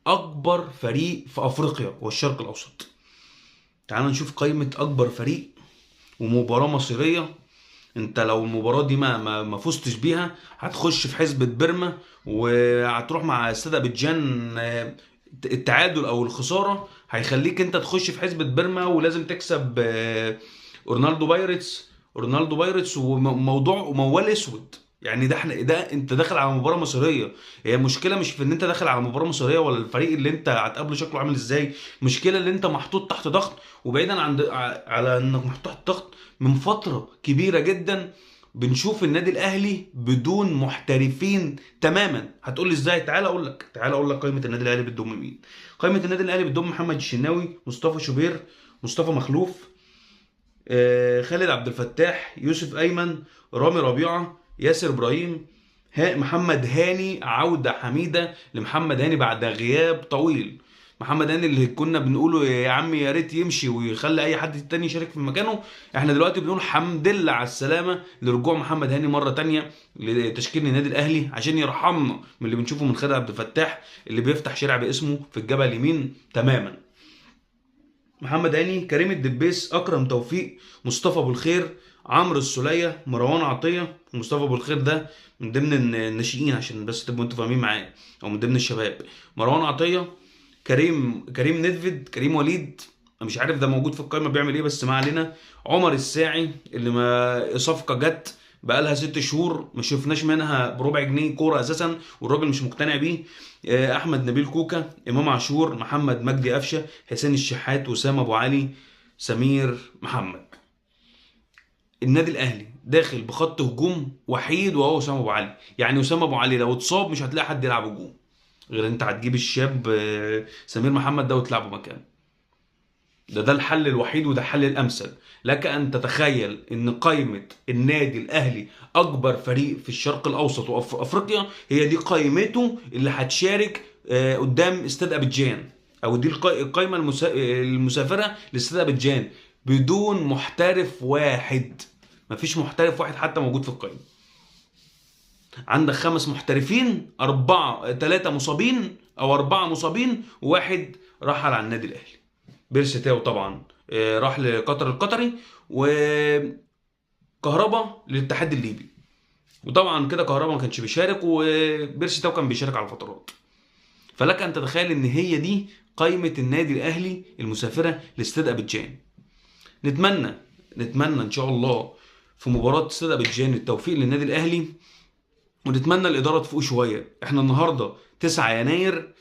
اكبر فريق في افريقيا والشرق الاوسط. تعالوا نشوف قائمة اكبر فريق ومباراة مصيرية. انت لو المباراة دي ما فزتش بيها هتخش في حسبة بيرما، وهتروح مع استاد ابيجان. التعادل او الخسارة هيخليك انت تخش في حسبة بيرما، ولازم تكسب اورنالدو بايرتس. اورنالدو بايرتس وموضوع وموال اسود. يعني ده احنا ده انت داخل على مباراة مصيرية. هي المشكلة مش في ان انت داخل على مباراة مصيرية ولا الفريق اللي انت هتقابله شكله عامل ازاي، المشكلة اللي انت محطوط تحت ضغط، وبعيدا عن على انك محطوط تحت ضغط من فترة كبيرة جدا. بنشوف النادي الاهلي بدون محترفين تماما. هتقول لي ازاي؟ تعال اقول لك قائمة النادي الاهلي بتضم مين. قائمة النادي الاهلي بتضم محمد الشناوي، مصطفى شوبير، مصطفى مخلوف، خالد عبد الفتاح، يوسف ايمن، رامي ربيعة، ياسر ابراهيم، محمد هاني. عوده حميده لمحمد هاني بعد غياب طويل. محمد هاني اللي كنا بنقوله يا عم يا ريت يمشي ويخلي اي حد تاني يشارك في مكانه، احنا دلوقتي بنقول حمد لله على السلامة لرجوع محمد هاني مرة تانية لتشكيل النادي الاهلي، عشان يرحمنا من اللي بنشوفه من خالد عبد الفتاح اللي بيفتح شارع باسمه في الجبهة اليمين تماما. محمد هاني، كريم الدبيس، اكرم توفيق، مصطفى ابو الخير، عمرو السوليه، مروان عطية. مصطفى ابو الخير ده من ضمن الناشئين عشان بس تبقوا انتوا فاهمين معايا، او من ضمن الشباب. مروان عطية، كريم ندفد، كريم وليد، مش عارف ده موجود في القايمة بيعمل ايه بس ما علينا. عمر الساعي اللي ما صفقة جت بقالها 6 شهور ما شفناش منها بربع جنيه كورة اساسا، والراجل مش مقتنع بيه. احمد نبيل كوكا، امام عاشور، محمد مجدي قفشه، حسين الشحات، وسام ابو علي، سمير محمد. النادي الاهلي داخل بخط هجوم وحيد وهو وسام ابو علي. يعني وسام ابو علي لو اتصاب مش هتلاقي حد يلعب هجوم غير انت هتجيب الشاب سمير محمد ده وتلعبه مكانه. ده الحل الوحيد وده الحل الامثل. لك ان تتخيل ان قائمة النادي الاهلي اكبر فريق في الشرق الاوسط وافريقيا هي دي قائمته اللي هتشارك قدام استاد ابيجان، او دي القائمة المسافره لاستاد ابيجان بدون محترف واحد. مفيش محترف واحد حتى موجود في القائمة. عندك 5 محترفين، 3 مصابين او 4 مصابين، وواحد راح على النادي الاهلي. بيرسي تاو طبعا، راح لقطر القطري، وكهربا للاتحاد الليبي. وطبعا كده كهربا ما كانش بيشارك، وبيرسي تاو كان بيشارك على فترات. فلك ان تتخيل ان هي دي قائمة النادي الاهلي المسافرة لاستاد ابيجان. نتمنى ان شاء الله في مباراة استاد ابيجان التوفيق للنادي الاهلي، ونتمنى الادارة تفوق شوية. احنا النهارده 9 يناير،